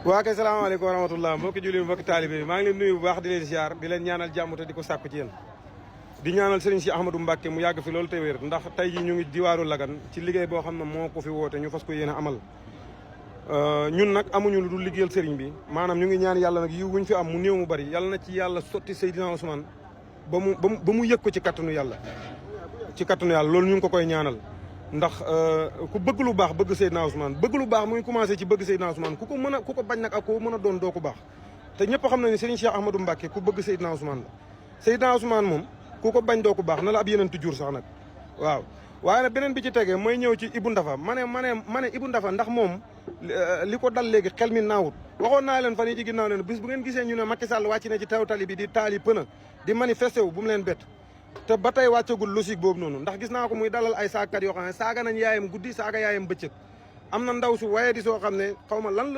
waa kay salaamaaleykum wa rahmatullah mbokki julli mbokki taalibe bi maa ngi leen nuyu bu baax di leen ziar di leen ñaanal jàmm te di ko sàkku ci yéen di ñaanal Serigne si Ahmadou Mbacke mu yàgg fi loolu te wér ndax tey ji ñu ngi diwaaru Lagan ci liggéey boo xam ne moo ko fi woote ñu fas ko yéen a amal ñun nag amuñu lu dul liggéeyal Serigne bi maanaam ñu ngi ñaan yàlla nag yiw wuñ fi am mu néew mu bari yàlla na ci yàlla sotti Seydina Ousmane ba mu yëg ko ci kattanu yàlla loolu ñu ngi ko koy ñaanal ndax ku bëgg lu baax bëgg Seydina Ousmane bëgg lu baax mu ngi commencé ci bëgg Seydina Ousmane ku ko bañ nag ak ku mën a doon doo ko baax te ñëpp xam na ni Serigne Cheikh Ahmadou Mbacke ku bëgg Seydina Ousmane la Seydina Ousmane moom ku ko bañ doo ko baax na la ab yeneen tujur sax nag waaw waaye nag beneen bi ci tegee mooy ñëw ci Ibou Ndafa ma ne Ibou Ndafa ndax moom li ko dal léegi xel mi naawut waxoon naa leen fan yi ci ginnaaw leen bis bu ngeen gisee ñu ne Macky Sall wàcc na ci taw tali bi di taali pëna di manifesté wu bu mu leen bett te ba tey wàccagul logique boobu noonu ndax gis naa ko muy dalal ay saagkat yoo xam ne saaga nañ yaayam guddi saaga yaayam bëccëg am na ndaw su waye di soo xam ne xaw ma lan